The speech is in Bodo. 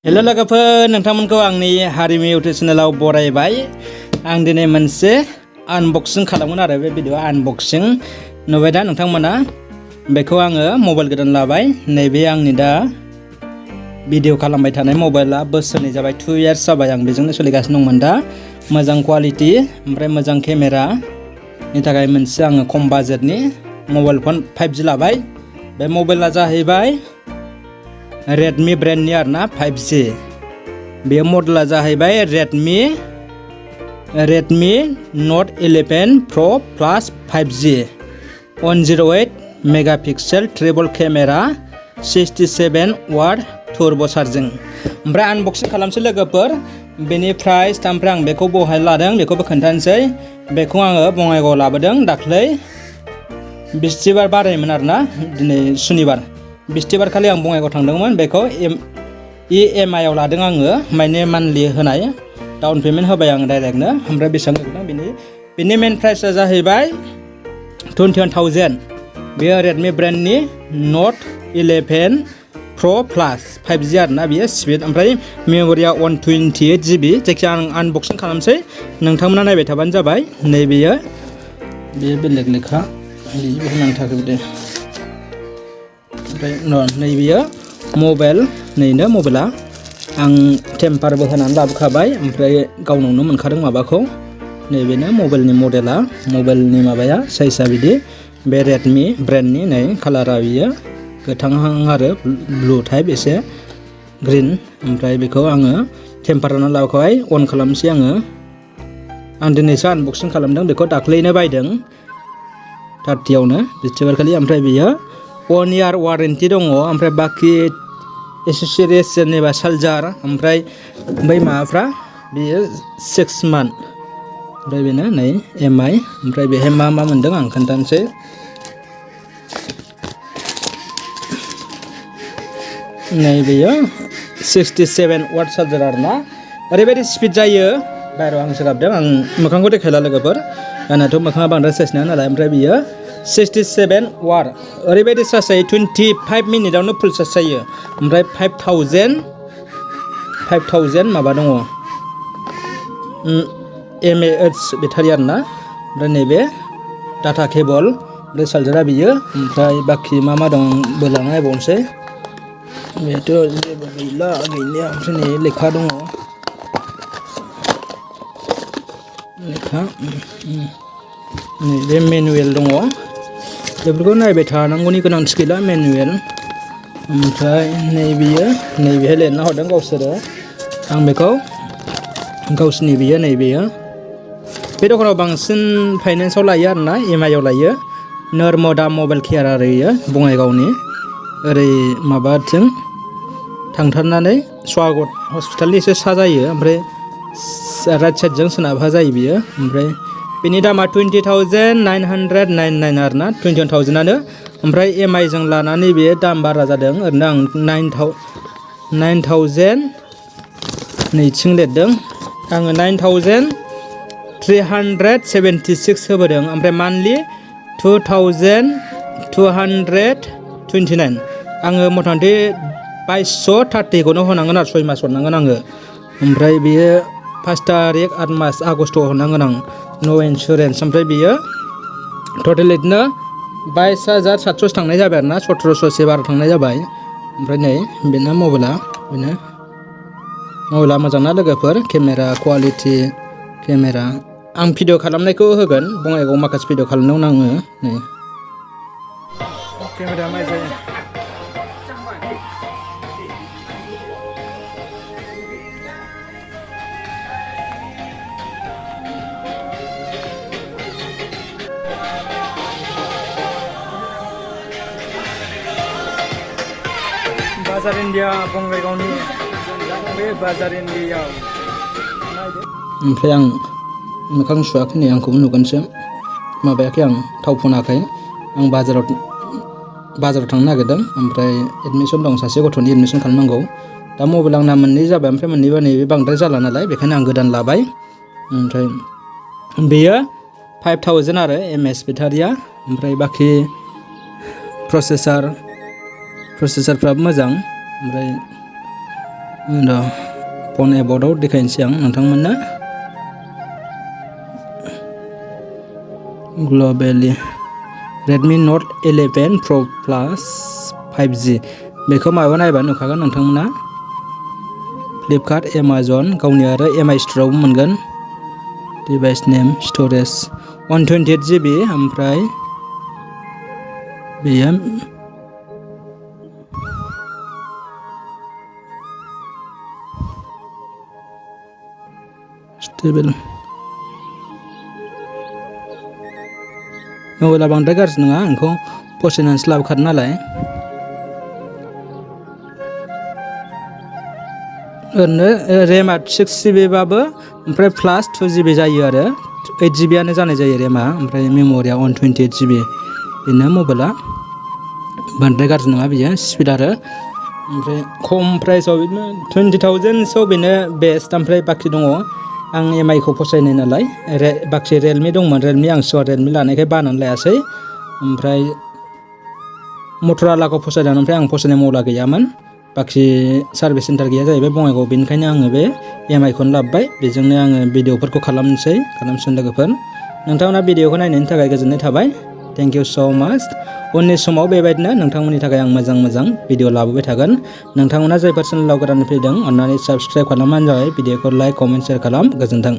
हेलो लोगोफोर नोंथांमोनखौ आंनि हारिमु इउटिउब चेनेलाव बरायबाय आं दिनै मोनसे आनबक्सिं खालामगोन आरो बे भिडिअ आनबक्सिं नुबाय दा नोंथांमोना बेखौ आङो मबाइल गोदान लाबाय नैबे आंनि दा भिडिअ खालामबाय थानाय मबाइला बोसोरनै जाबाय 2 इयार्स जाबाय आं बेजोंनो सोलिगासिनो दंमोन दा मोजां क्वालिटी ओमफ्राय मोजां केमेरानि थाखाय मोनसे आङो खम बाजेटनि मबाइल फन 5G लाबाय बे मबाइला जाहैबाय रेडमी ब्रेन्डनि आरोना 5G बे मडेला जाहैबाय Redmi note 11 pro plus 5G 108 megapixel triple camera 67 वाट टर्बो चार्जिं ओमफ्राय आनबक्सिं खालामसै लोगोफोर बेनि प्राइस ओमफ्राय आं बेखौ बहाय लादों बेखौबो खोन्थानोसै बेखौ आङो बङाइगावआव लाबोदों दाख्लै बिस्थिबार बारायमोन आरोना दिनै सुनिबार बिस्थिबार खालि आं बङाइगाव थांदोंमोन बेखौ EMI आव लादों आङो माने मान्थलि होनाय डाउन पेमेन्ट होबाय आं डाइरेक्टनो ओमफ्राय बेसेबां गोनां बेनि मेन प्राइसआ जाहैबाय 21,000 बेयो रेडमी ब्रेन्डनि नोट 11 प्रो प्लस 5G आरोना बेयो स्पिड ओमफ्राय मेम'रिया 128 GB जायखिया आं आनबक्सिं खालामसै नोंथांमोना नायबाय थाबानो जाबाय नैबेयो बेयो बेलेग लेखा बेखौ नांथारगौ दे नैबेयो मबाइल नैनो मबाइला आं टेम्पारबो होनानै लाबोखाबाय ओमफ्राय गावनावनो मोनखादों माबाखौ नैबेनो मबाइलनि मडेला मबाइलनि माबाया साइजआ बिदि बे रेडमी ब्रेन्डनि नै कालारा बियो गोथांहां आरो ब्लु टाइप एसे ग्रीन ओमफ्राय बेखौ आङो टेम्पार होनानै लाबोखाबाय अन खालामसै आं दिनैसो आनबक्सिं खालामदों बेखौ दाख्लैनो बायदों 30आवनो बिस्थिबार खालि ओमफ्राय बियो 1 इयार वारेन्टि दङ ओमफ्राय बाखि एसेसरिस जेनेबा चार्जार ओमफ्राय बै माबाफ्रा बेयो 6 मान्थ ओमफ्राय बेनो नै MI ओमफ्राय बेहाय मा मोनदों आं खोन्थानोसै नै बेयो 67 वाट चार्जार आरोना ओरैबायदि स्पिड जायो बाहेरायाव आं सोगाबदों आं मोखांखौ देखायला लोगोफोर आंनाथ' मोखाङा बांद्राय साइज नङा नालाय ओमफ्राय बियो 67 वाट ओरैबायदि चार्ज जायो 25 मिनिटावनो फुल चार्ज जायो ओमफ्राय 5000 माबा दङ mAh बेटारि आरोना ओमफ्राय नैबे डाटा केबल ओमफ्राय चार्जारा बियो ओमफ्राय बाखि मा दं बोलांना नायबावनोसै बेथ' जेबो गैला गैनाया ओमफ्राय नै लेखा दङ लेखा नैबे मेनुवेल दङ बेफोरखौ नायबाय थानांगौनि गोनांथि गैला मेनुवेल ओमफ्राय नैबेहाय लिरना हरदों गावसोरो आं बेखौ गावसिनि बियो नैबेयो बे दखानाव बांसिन फाइनेन्सआव लायो आरोना EMI आव लायो नर्मदा मबाइल केयार आरो इयो बङाइगावनि ओरै माबाथिं थांथारनानै स्वागत हस्पिटालनि एसे सा जायो ओमफ्राय राइट साइडजों सोनाबहा जायो बियो ओमफ्राय बेनि दामा 20,999 आरोना 21,000आनो ओमफ्राय EMI जों लानानै बेयो दाम बारा जादों ओरैनो आं 9,000 नैथिं लिरदों आङो 9,376 होबोदों ओमफ्राय मान्थलि 2,229 आङो मथा-मथि 2230खौनो होनांगोन आरो 6 मास हरनांगोन आङो ओमफ्राय बेयो 5 तारिख 8 मास आगस्ट'आव हरनांगोन आं नो इन्सुरेन्स ओमफ्राय बियो टटेल बिदिनो 22,700 थांनाय जाबाय आरोना 1700 बारा थांनाय जाबाय ओमफ्राय नै बेनो मबाइला मोजां ना लोगोफोर केमेरा क्वालिटि केमेरा आं भिडिअ खालामनायखौ होगोन बङाइगाव माखासे भिडिअ खालामदोंमोन आङो नै केमेरा माइ जायो बाजार इन्डिया बङाइगावनि बे बाजार इन्डियाआव ओमफ्राय आं मोखां सुवाखै नै आंखौबो नुगोनसो माबायाखै आं थाव फुनाखै आं बाजाराव थांनो नागिरदों ओमफ्राय एडमिसन दं सासे गथ'नि एडमिसन खालामनांगौ दा मबाइल आंना मोननै जाबाय ओमफ्राय मोननैबा नैबे बांद्राय जाला नालाय बेखायनो आं गोदान लाबाय ओमफ्राय बेयो 5,000 आरो mAh बेटारिया ओमफ्राय बाखि प्रसेसरफ्राबो मोजां ओमफ्राय दा फन एबाउटआव देखायनोसै आं नोंथांमोननो ग्लबेलि Redmi Note 11 Pro Plus 5G बेखौ माबा नायबा नुखागोन नोंथांमोना फ्लिपकार्ट एमाजन गावनि आरो MI स्ट'रावबो मोनगोन डिभाइस नेम स्ट'रेज 128 GB ओमफ्राय बेयो स्टेबल मबाइला बांद्राय गाज्रि नङा आंखौ फसायनानैसो लाबोखादों नालाय ओरैनो रेमआ 6 GB बाबो ओमफ्राय प्लास 2 GB जायो आरो 8 GB आनो जानाय जायो रेमआ ओमफ्राय मेम'रिया 128 GB बेनो मबाइला बांद्राय गाज्रि नङा बियो स्पिड आरो ओमफ्राय खम प्राइसआव बिदिनो 20,000 बेनो बेस्ट ओमफ्राय बाखि दङ आं MI खौ फसायनाय नालाय बाखि रियेलमि दंमोन रियेलमि आं सिगां रियेलमि लानायखाय बानानै लायासै ओमफ्राय मटर'लाखौ फसायदों ओमफ्राय आं फसायनाय मबाइला गैयामोन बाखि सार्भिस सेन्टार गैया जाहैबाय बङाइगाव बेनिखायनो आङो बे MI खौनो लाबोबाय बेजोंनो आङो भिडिअफोरखौ खालामनोसै लोगोफोर नोंथांमोना भिडिअखौ नायनायनि थाखाय गोजोननाय थाबाय थेंक इउ सो माच उननि समाव बेबायदिनो नोंथांमोननि थाखाय आं मोजां भिडिअ लाबोबाय थागोन नोंथांमोना जायफोर चेनेलाव गोदान फैदों अन्नानै साबस्क्राइब खालामबानो जाबाय भिडिअखौ लाइक कमेन्ट शेयार खालाम गोजोन्थों।